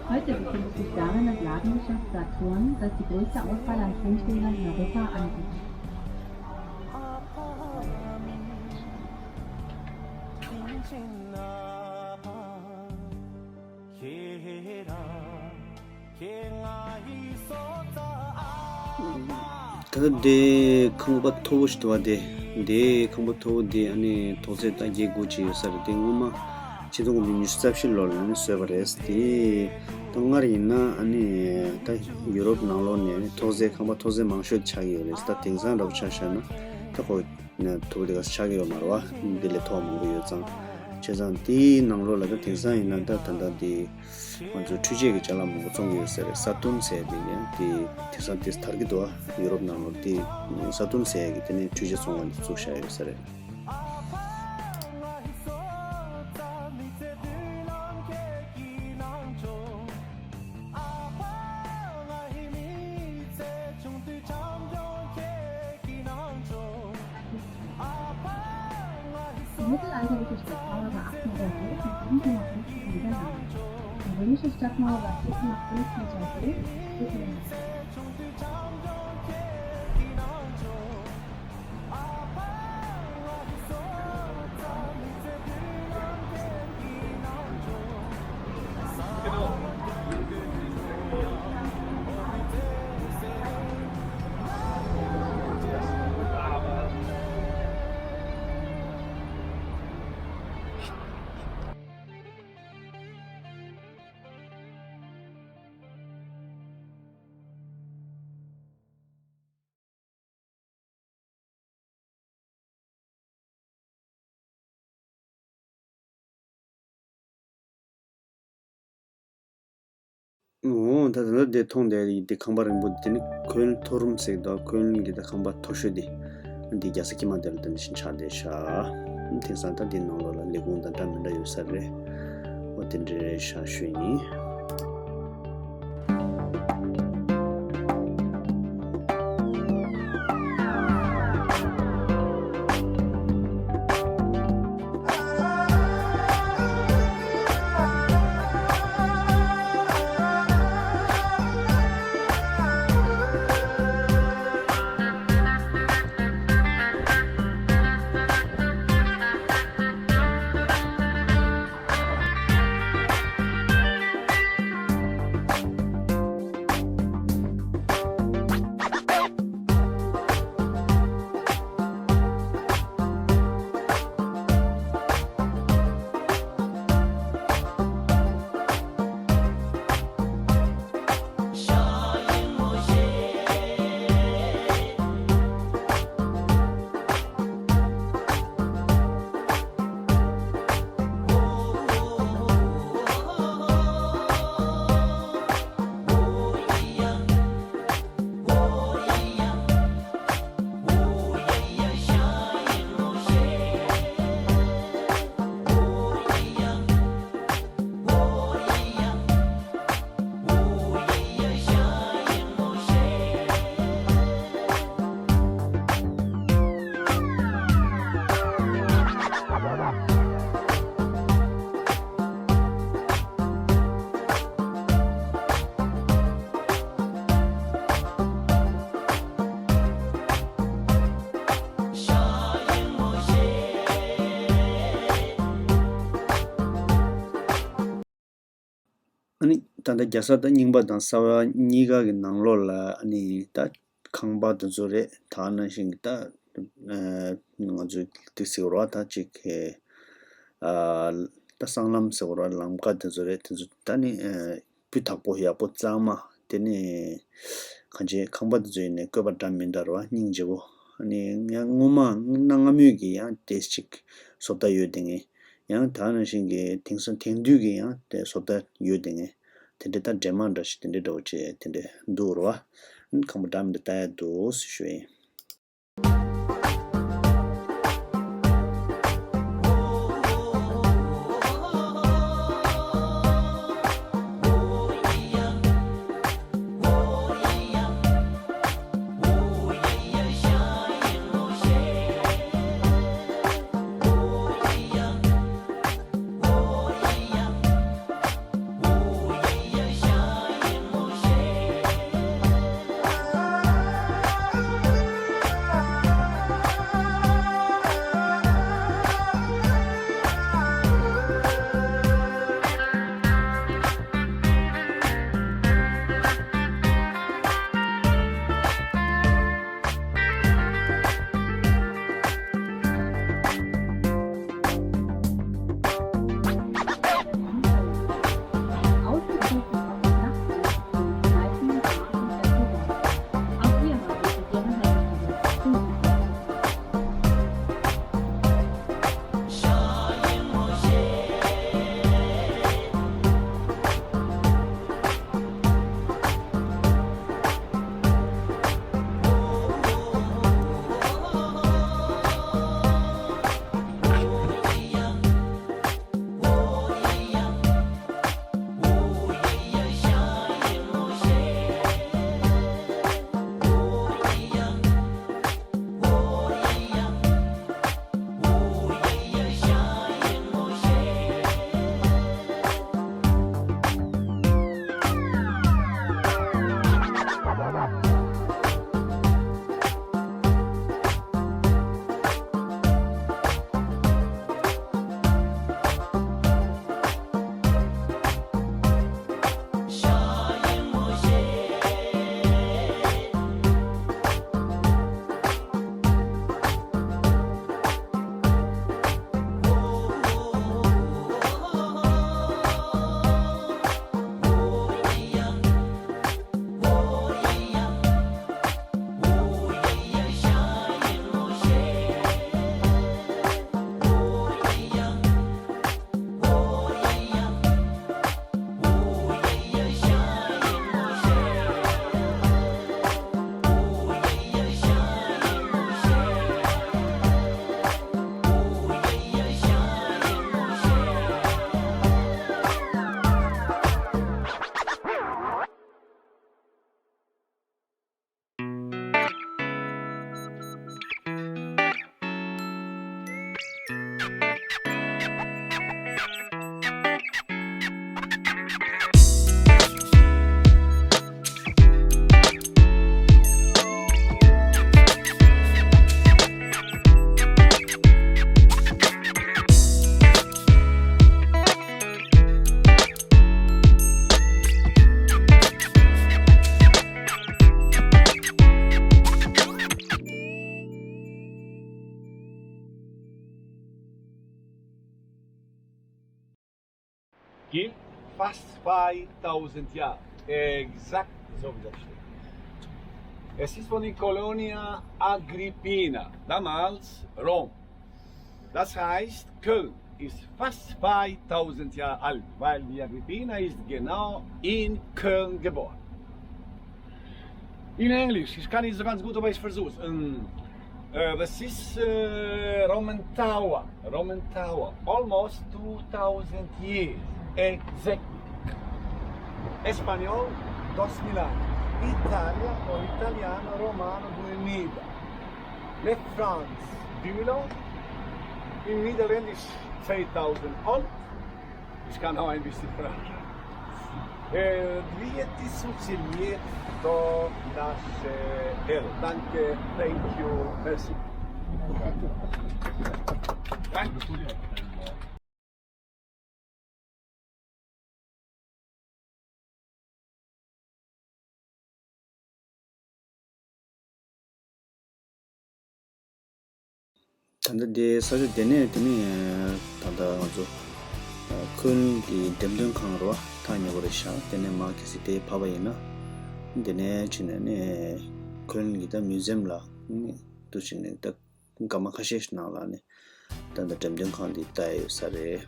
Heute befindet sich darin ein Ladengeschäft Saturn, das die größte Auswahl an Schmuckdingern in Europa anbietet. ད་ལྟ་འདི་ཁང་པ་མཐོ་པོ་ཞིག་འདུག་བ། དེ་འདི་ཁང་པ་མཐོ་པོ་འདི་ཨ་ནི་ཐོག་བརྩེགས་ད་བརྒྱད་དགུ་ཅིག་ཡོད་ས་རེད། དེ་སྔོན་མ་ཆིག་སྟོང་དགུ་བརྒྱ་ཉི་ཤུ་རྩ་བཞི་ལོ་ལ་ནི་བཟོས་པ་རེད། དེ་ད་སྔར་ཡིན་ན་ཨ་ནི་ད་ཡུ་རོབ་ནང་ལོགས་ནས་ཨ་ནི་ཐོག་བརྩེགས་ཁང་པ་ཐོག་བརྩེགས་མང་ཤོས་ཆགས་ཀྱི་ཡོད་རེད། ད་དེང་སང་འདྲ་པོ་ཆ་བཞག་ན་ད་ཁོ་ནས་མཐོ་པོ་དེ་ག་ཆགས་ཀྱི་ཡོད་མ་རེད་བ། འདི་ལས་མཐོ་བ་མང་པོ་ཡོད་ཙང་། བྱས་ཙང་དེའི་ནང་ལོགས་ལ་ད་དེང་སང་ཡིན་ན་ད་ད་ལྟ་དེ། ང་ཚོ་འཕྲུལ་ཆས་ཀྱི་ཅ་ལག་མང་པོ་བཙོང་གི་ཡོད་ས་རེད། ས་ཏུན་ཟེར་ཡ་དེ་ནས་དེ་དེང་སང་དེ་དར་གྱི་འདུག་ཨ། ཡུ་རོབ་ནང་ལོགས་དེ་ས་ཏུན་ཟེར་ཡ་གི་དེ་ནས་འཕྲུལ་ཆས་བཙོང་བ་འདི་བཙུགས་བཞག་ཡོད་ས་རེད། Mittelalterliche Stadtmauer war achtzehnhundertsechs mit Niederlage. Die römische Stadtmauer war vierzehnhundertfünf mit der Burg Mittelland. འོ་ད་ད་ལྟ་འདི་མཐོང་བསྡད་འདི་ཁང་པ་རིང་པོ་འདི་ནི་ཁོན་ཐོ་རུམ་ཟེར་གི་འདུག་ཁོན་གྱི་ད་ཁང་པ་མཐོ་ཤོས་འདི་འདི་རྒྱལ་ས་ཀི་མ་དེ་ལ་ད་ནི་ཕྱིན་ཆགས་བསྡད་ཤག་དེང་སང་ད་འདི་ནང་ལོགས་ལ་ལས་ཁུངས་དང་འདྲ་མི་འདྲ་ཡོད་ས་རེད། འོ་དེ་འདྲ་རེད་ཤག་ཞུ་ཡིན། ད་ལྟ་རྒྱལ་ས་ད་རྙིང་པ་དང་གསར་པ་གཉིས་ཀ་གི་ནང་ལོགས་ལ་ཨ་ནི་ད་ཁང་པ་དེ་ཚོ་རེད། ད་ནང་བཞིན་གྱི་ད་ཨ་ང་ཚོས་དེ་ཟེར་བ་ད་ཅིག་གི་ཨ་ད་སྲང་ལམ་ཟེར་བ་ལམ་ཀ་དེ་ཚོ་རེད། དེ་ཚོ་ད་ནི་ཨ་སྤུས་དག་པོ་ཡག་པོ་གཙང་མ། དེ་ནས་གང་ཅི་ཁང་པ་དེ་ཚོ་ཡིན་ནའི་བཀོད་པ་འདྲ་མི་འདྲ་རེད་བ། སྙིང་རྗེ་པོ། ཨ་ནི་ཡང་སྔོན་མ་གནའ་སྔ་མོའི་གི་ཡང་དེ་ཅིག་བཟོ་ལྟ་ཡོད་དེ་ངེས། ཡང་ད་ནང་བཞིན་གྱི་དེང་སང་དེང་དུས་ཀྱི་ཡང་དེ་བཟོ་ལྟ་ཡོད་དེ་ངེས། དེ་འདྲའི་ད་འདྲེས་མ་འདྲ་ཞིག་དེ་འདྲའི་འདྲ་བོ་བྱས་དེ་འདྲའི་འདུག་རེད་བ། ཨ་ནི་ཁང་པ་འདྲ་མི་འདྲ་ལྟ་ཡ་འདུག་ཟེར་ཞུ་ཡིན། Give fast five thousand Jahre. Exakt so wie das steht. Es ist von der Colonia Agrippina, damals Rom. Das heißt, Köln ist fast zweitausend Jahre alt, weil die Agrippina ist genau in Köln geboren. In Englisch, ich kann nicht so ganz gut, aber ich versuch's. Ähm, äh, das ist äh, Roman Tower. Roman Tower. Almost two thousand years. Exactly. Español, dos mil años. Italia o italiano romano duemila. Le France, duemila. In Niederländisch zweitausend alt. Ich kann auch ein bisschen Französisch. Äh, wie es funktioniert, da das äh, L. Danke, thank you, merci. Danke. ད་ལྟ་དེ་ས་ཆ་དེ་ནས་དེ་ནས་ད་ལྟ་ང་ཚོ་ཁོན་གྱི་འགྲེམས་སྟོན་ཁང་རུ་ཐག་ཉེ་པོ་རེད་ཤག་དེ་ནས་མར་གལ་སྲིད་དེ་བབས་པ་ཡིན་ན། དེ་ནས་ཕྱིན་ནས་ནས་ཁོན་གྱི་ད་མིའུ་ཛེམ་ལ་ཏུ་ཕྱིན་ནས་ད་སྐར་མ་ཁ་ཤས་ཤིག་ནང་ལ་ནི་ད་ལྟ་འགྲེམས་སྟོན་ཁང་འདི་ལྟ་ཡ་ཡོད་ས་རེད།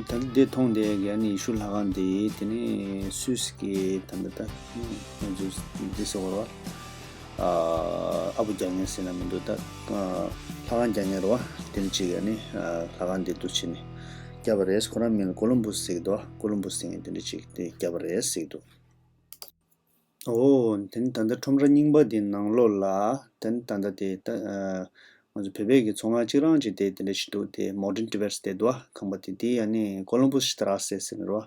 ད་ལྟ་འདི་མཐོང་དེ་ག་ནི་ཡེ་ཤུ་ལྷ་ཁང་འདི་དེ་ནི་སུད་སི་གི་ད་ལྟ་ད་ང་ཚོ་འདི་ཟེར་བ་རེད་བ། ཨ་བུ་རྒྱག་མཁན་ཟེར་ན་མི་འདུག་ད་ལྷ་ཁང་རྒྱག་མཁན་རེད་བ། དེ་ནི་ཅིག་ཡ་ནི་ལྷ་ཁང་འདི་འདུག་ཕྱིན་ནི་བརྒྱབ་པ་རེད། ཁོ་རང་མིང་ལ་ཀོ་ལོམ་བུ་སི་ཟེར་གི་འདུག་ཀོ་ལོམ་བུ་སི་ཟེར་མཁན་དེ་འདྲ་ཅིག་དེ་བརྒྱབ་པ་རེད་ཟེར་གི་འདུག་ཨོ། དེ་ནི་ད་ལྟ་ཁྲོམ་ར་རྙིང་པ་འདི་ནང་ལོགས་ལ་དེ་ནི་ད་ལྟ་དེ་ད་ང་ཚོ་བོད་པའི་གི་ཚོང་ཁང་གཅིག་རང་གཅིག་དེ་དེ་འདྲ་ཞིག་འདུག་དེ་མོ་ཌན་ཊི་བེར་སི་དེ་འདུག་ཁང་པ་དེ་དེ་ཡ་ནི་ཀོ་ལོམ་བུ་སི་ཤི་ཏ་ར་སེ་ཟེར་ནི་རོ།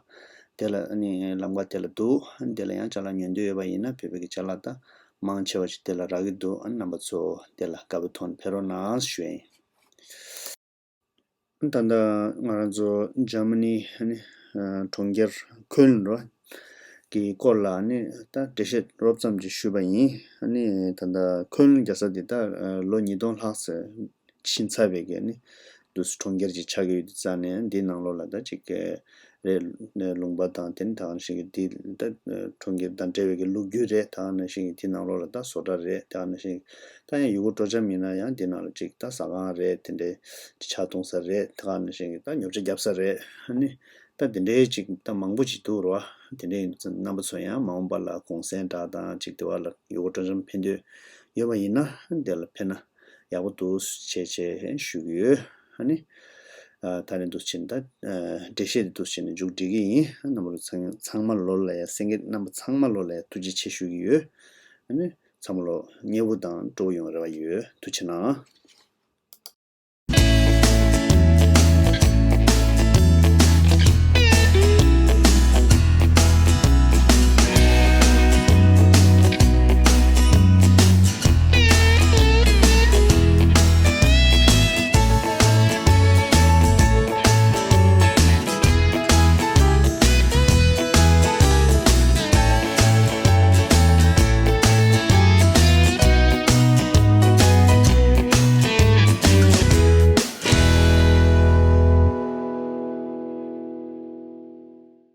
དེ་ལ་ནི་ལམ་ཁ་དེ་ལ་འདུག་དེ་ལ་ཡང་ཅ་ལག་ཉོ་འདོད་ཡོད་པ་ཡིན་ན་བོད་པའི་གི་ཅ་ལག་ད་མང་ཆེ་བ་ཞིག་དེ་ལ་རག་གི་འདུག་རྣམ་པ་ཚོ་དེ་ལ་དགའ་པོའི་ཐོག་ནས་ཕེབས་རོགས་གནང་ཞུ་ཡ་ཡིན། ད་ལྟ་ང་རང་ཚོ་འཇར་མ་ནི་ནི་གྲོང་ཁྱེར་ཁོལན་རོ་གི་སྐོར་ལ་ནི་ད་འགྲེལ་བཤད་རོབ་ཙམ་ཅིག་ཞུས་པ་ཡིན། ནི་ད་ལྟ་ཁོལན་རྒྱལ་ས་འདི་ད་ལོ་ཉིས་སྟོང་ལྷག་ཙམ་ཕྱིན་ཚར་བའི་གི་ནི་འདུག་སེ་གྲོང་ཁྱེར་ཅིག་ཆགས་ཀྱི་ཡོད་དུས་ཙང་ནས་འདིའི་ནང་ལོགས་ལ་ད་ཅིག་རེད། ལུང་པ་དང་དེ་ནི་ད་ག་ནང་བཞིན་གྱི་འདི་ད་གྲོང་ཁྱེར་དང་འབྲེལ་བའི་གི་ལོ་རྒྱུས་རེད། ད་ག་ནང་བཞིན་གྱི་འདི་ནང་ལོགས་ལ་ད་བཟོ་གྲྭ་རེད། ད་ག་ནང་བཞིན་གྱི་ད་ཡང་ཡུལ་སྐོར་སྤྲོ་འཆམ་ཡིན་ན་ཡང་འདི་ནང་ལ་ཅིག་ད་ཟ་ཁང་རེད། དེ་འདྲའི་ཇ་འཐུང་ས་རེད། ད་ག་ནང་བཞིན་གྱི་ད་ཉོ་ཆ་རྒྱབ་ས་རེད། ཨ་ནི་ད་དེ་འདྲའི་ཅིག་ད་མང་པོ་ཅིག་འདུག་རོ། དེ་འདྲའི་ཡིན་དུས་རྣམ་པ་ཚོ་ཡང་མ་འོངས་པ་ལ་གུང་སེང་འདྲ་དང་ཅིག་དེ་བ་ལ་ཡུལ་སྐོར་སྤྲོ་འཆམ་ཕན་འདོད་ཡོད་པ་ཡིན་ན་དེ་ལ་ཕེབས་ན་ཡག་པོ་འདུག་ཅེས་ཅེས་ཞུ་གི་ཡོད། ཨ་ནི། ཨ་ད་ནི་འདུག་ཕྱིན་ད། ཨ་འགྲེལ་བཤད་འདི་འདུག་ཕྱིན་ནས་མཇུག་སྒྲིལ་གྱི་ཡིན། རྣམ་པ་ཚོ་ཚང་ཚང་མ་ལོ་ལ་ཡ་སེང་གེ་རྣམ་པ་ཚང་མ་ལོ་ལ་ཡ་ཐུགས་རྗེ་ཆེ་ཞུ་གི་ཡོད། ཨ་ནི་ཚང་མ་ལོ་མཉེས་པོ་དང་སྤྲོ་པོ་ཡོང་རེ་བ་ཡོད། ཐུགས་རྗེ་གནང་།